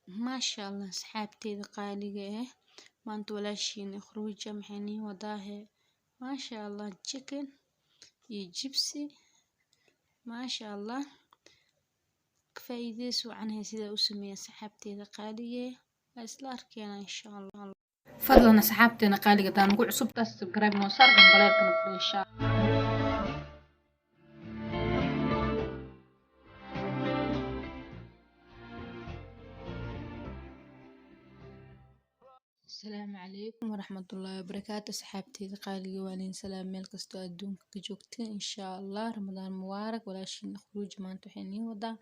Maasha Allah asxaabteyda qaaliga ah, maanta walaashiin Khuruuja maxay niin wadaahe? Maasha Allah, chicken iyo jibsi. Maasha Allah, ka faa'iideysi wacan sida u sameeya asxaabteyda qaaliga ah. Waa isla arkeena insha Allah. Fadlan asxaabteena qaaliga taa nagu cusub taas subscribe noo saar, gambaleelkana furo insha Allah. Asalaamu calaykum waraxmatullaahi wabarakaatu. Asxaabteyda qaaliga, waa idin salaam meel kastoo adduunka ka joogteen. Insha Allah, Ramadaan mubaarak. Walaashiin Khuruuj maanta waxay niin wadaa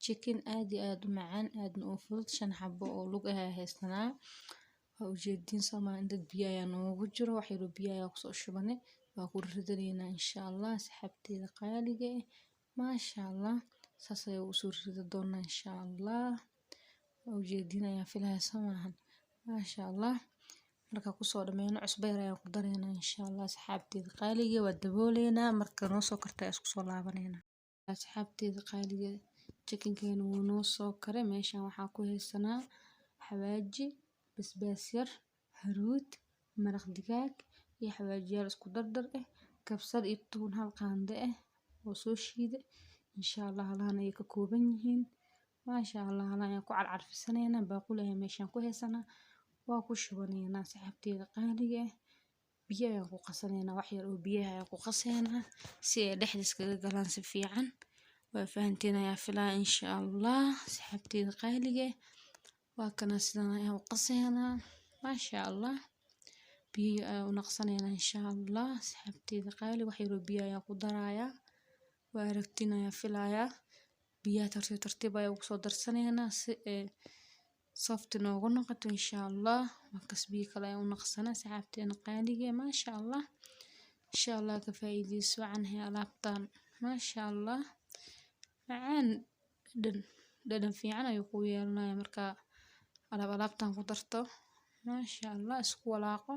chicken aad iyo aad u macaan, aadna u fudud. 5 xabo oo lug ah ayaa haysanaa. Waa ujeediin Soomaa, dad biyo ayaa noogu jiro, wax yar oo biyo ayaa kusoo shubanay, waa ku ridanaynaa insha Allah. Asxaabteyda qaaliga ah, maasha Allah, saas ayaa usoo ridi doonaa insha Allah. Waa ujeediin ayaa filaya, soo maahan? Maasha Allah, marka kusoo dhameyno cusbo yar ayaan ku dareynaa insha Allah. Asxaabteyda qaaliga, waa dabooleynaa, marka noo soo karta ayaa isku soo laabaneynaa. Asxaabteyda qaaliga, chickenkeena wuu noo soo karay. Meeshan waxaa ku haysanaa xawaaji, basbaas yar, haruud, maraq digaag iyo xawaajiyaal isku dardar ah, kabsar iyo tuun hal qaando ah oo soo shiiday insha Allah. Halahan ayay ka kooban yihiin. Maasha Allah, halahan ayaan ku carcarfisaneynaa. Baaquli ayaan meeshan ku haysanaa, waa ku shubaneynaa. Asxaabteyda qaaliga ah, biyo ayaan ku qasaneynaa, wax yar oo biyaha ayaan ku qaseynaa si ay dhexda iskaga galaan si fiican. Waa fahanteen ayaa filaya insha Allah. Asxaabteyda qaaliga ah, waa kana, sidan ayaan u qaseynaa. Maasha Allah, biyo ayaan u naqsaneynaa insha Allah. Asxaabteyda qaali, wax yar oo biyo ayaan ku darayaa. Waa aragtiin ayaa filayaa. Biyaha tartiib tartiib ayaan ugu soo darsaneynaa si ay soft noogu noqoto insha Allah. Markaas biyo kale ayaan u naqsanaa. Asxaabteena qaaliga, maasha Allah, insha Allah ka faa'iideyso wacan alaabtan. Maasha Allah, macaan, dhadhan dhadhan fiican ayuu kuu yeelanaya markaa alaabtan ku darto. Maasha Allah, isku walaaqo.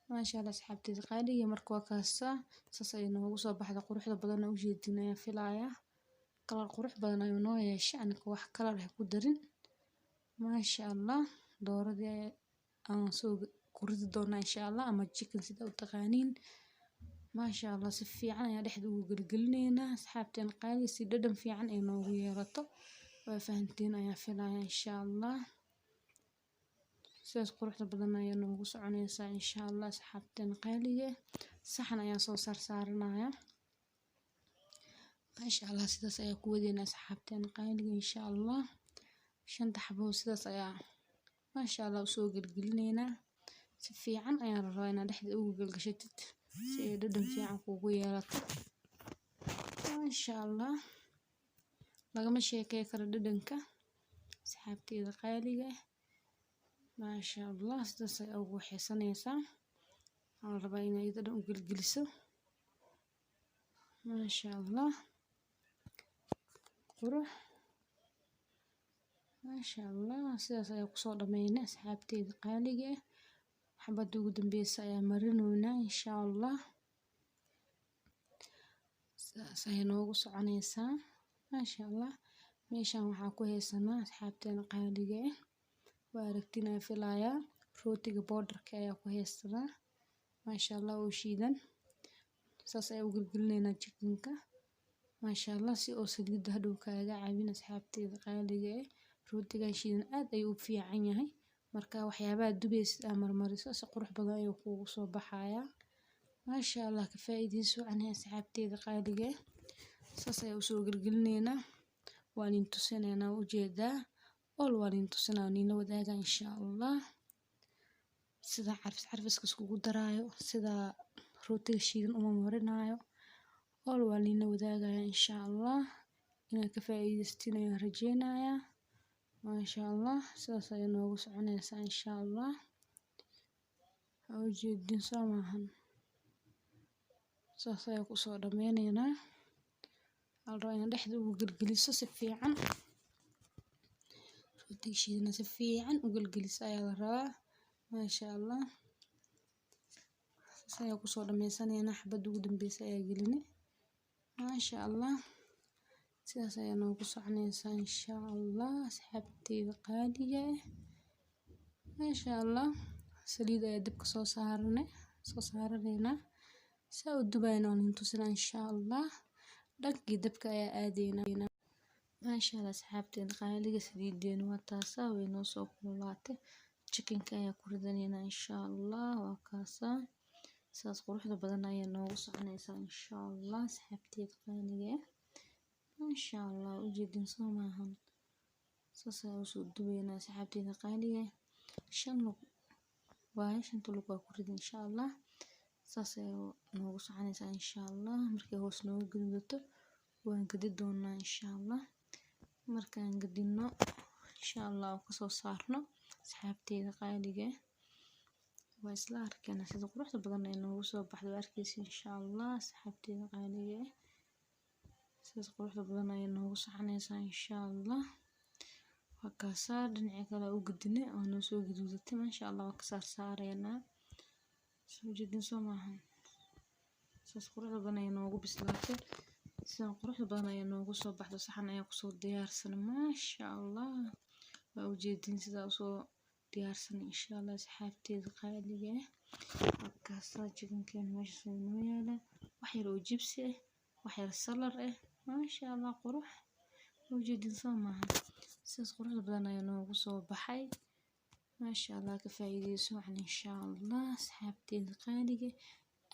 Maasha Allah, asxaabteyda qaaliga, marka waa kaasa, saas ayay noogu soo baxda quruxda badan. Ujeedin ayaan filayaa, kalar qurux badan ayuu noo yeeshay, aniga wax kalar ah ku darin. Maasha Allah, dooradii aan soo ku ridi doonaa insha Allah, ama chicken sida u taqaaniin. Maasha Allah, si fiican ayaan dhexda ugu gelgelineynaa asxaabteen qaaliga, si dhadhan fiican ay noogu yeelato. Waa fahanteen ayaa filaya insha Allah. Sidaas quruxda badan ayaa noogu soconaysaa insha Allah. Asxaabteen qaaliga, saxan ayaan soo saaranaya. Maasha Allah, sidaas ayaa ku wadeynaa asxaabteen qaaliga insha Allah. 5ta xabo sidaas ayaa maasha Allah usoo gelgelineynaa. Si fiican ayaan rabaa inaad dhexda ugu gelgashatid si ay dhadhan fiican kuugu yeelato. Maasha Allah, lagama sheekey karo dhadhanka. Asxaabteyda qaaliga, maasha Allah, sidaas ayaa ugu waxaysanaysaa. Waxaan rabaa inay iyada dhan u gelgeliso. Maasha Allah, qurux. Maasha Allah, sidaas ayaa kusoo dhameynay asxaabteyda qaaliga ah. Xabadda ugu dambeysa ayaa marinoynaa insha Allah. Sidaas ayay noogu soconaysaa. Maasha Allah, meeshan waxaa ku haysanaa asxaabteena qaaliga ah, waa aragtiin ayaa filayaa, rootiga powderka ayaa ku haysanaa. Maasha Allah, oo shiidan saas ayaa u gelgelineynaa chickenka. Maasha Allah, si oo saliidda hadhow kaaga caawin. Asxaabteyda qaaliga ah, rootigan shiidan aad ayuu u fiican yahay marka waxyaabaha dubaysid aa marmariso, si qurux badan ayuu kuugu soo baxayaa. Maasha Allah, ka faa'iideyso wacan asxaabteyda qaaliga ah. Saas ayaa usoo gelgelineynaa. Waan idin tusinaynaa, ujeedaa all, waan idin tusinaa, waan idinla wadaagaa insha Allah sida carfis carfiska iskugu daraayo, sida rootiga shiidan uma marinaayo, all waan idinla wadaagaya insha Allah. Inaad ka faa'iideystiin ayaan rajeynayaa. Maasha Allah, sidaas ayay noogu soconaysaa insha Allah. Waa ujeedin, soo maahan? Saas ayaa kusoo dhameyneynaa. Waxaa la rabaa inaad dhexda ugu gelgeliso si fiican. Rootiga shiidana si fiican u gelgeliso ayaa la rabaa. Maasha Allah, saas ayaa kusoo dhameysaneynaa. Xabadda ugu dambeysa ayaa geline. Maasha Allah. Sidaas ayaa noogu soconaysaa, insha Allah, asxaabteyda qaaliga ah. Maasha Allah, saliid ayaa dabka soo saarane, soo saaraneynaa. Saa u dubayno waan tusinaa, insha Allah. Dhankii dabka ayaa aadeynaa. Maasha Allah, asxaabteena qaaliga, saliideena waa taasaa, way noo soo kululaatay. Chickenka ayaa ku ridaneynaa, insha Allah. Waa kaasaa. Sidaas quruxda badan ayaa noogu soconaysaa, insha Allah, asxaabteeda qaaliga ah. Maasha Allah, ujeedin soo maahan? Saas ayaa usoo dubaynaa, asxaabteeda qaaliga ah. Shan lug waaye, shanta lug waa ku ridi, insha Allah. Saas ayaa noogu soconaysaa, insha Allah. Markay hoos noogu gaduudato waan gadi doonaa, insha Allah. Markaan gadino, insha Allah, oo kasoo saarno, asxaabteeda qaaliga ah, waa isla arkeena sida quruxda badan ay noogu soo baxdo. Waa arkeysa, insha Allah, asxaabteeda qaaliga ah. Sidaas quruxda badan ayay noogu soconaysaa, insha Allah. Waa kaasaa, dhinaca kale u gadine oo noo soo gaduudatay. Maasha Allah, waa ka saar saareynaa. Soo jeedin soo maahan? Sidaas quruxda badan ayay noogu bislaatay. Sidan quruxda badan ayay noogu soo baxday. Saxan ayaa kusoo diyaarsan. Maasha Allah, waa ujeedin sidaa usoo diyaarsan, insha Allah, asxaabteeda qaaliga ah. Waa kaasaa, chickenkeena meeshaas inoo yaala, wax yar oo jibsi ah, wax yar salad ah. Maasha Allah, qurux, waa ujeedin soo maahan? Sidaas quruxda badan ayaa noogu soo baxay. Maasha Allah, ka faa'iideyso wacan, insha Allah, asxaabteeda qaaliga.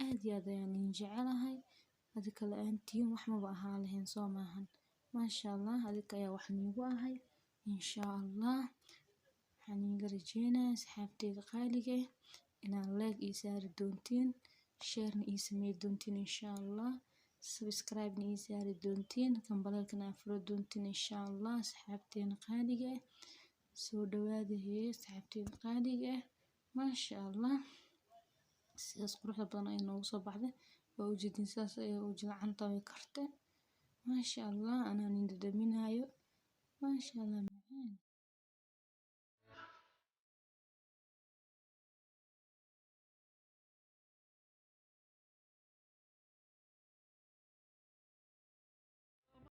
Aad iyo aad ayaan idin jecelahay. Adika la'aantiin wax maba ahaan lahayn, soo maahan? Maasha Allah, adika ayaa wax niigu ahay, insha Allah. Waxaan iiga rajeynayaa, asxaabteeda qaaliga ah, inaad like ii saari doontiin, share-na ii sameyn doontiin, insha Allah, subscribe-na ii saari doontiin, gambaleelkana aad furo doontiin, insha Allah. Asxaabteena qaaliga ah, soo dhawaada hee, asxaabteena qaaliga ah. Maasha Allah, sidaas quruxda badan ayaa noogu soo baxday. Waa ujeedin, sidaas ayay u jilcanta, way kartay. Maasha Allah, anaa nin dhadhaminaayo. Maasha Allah, macaan.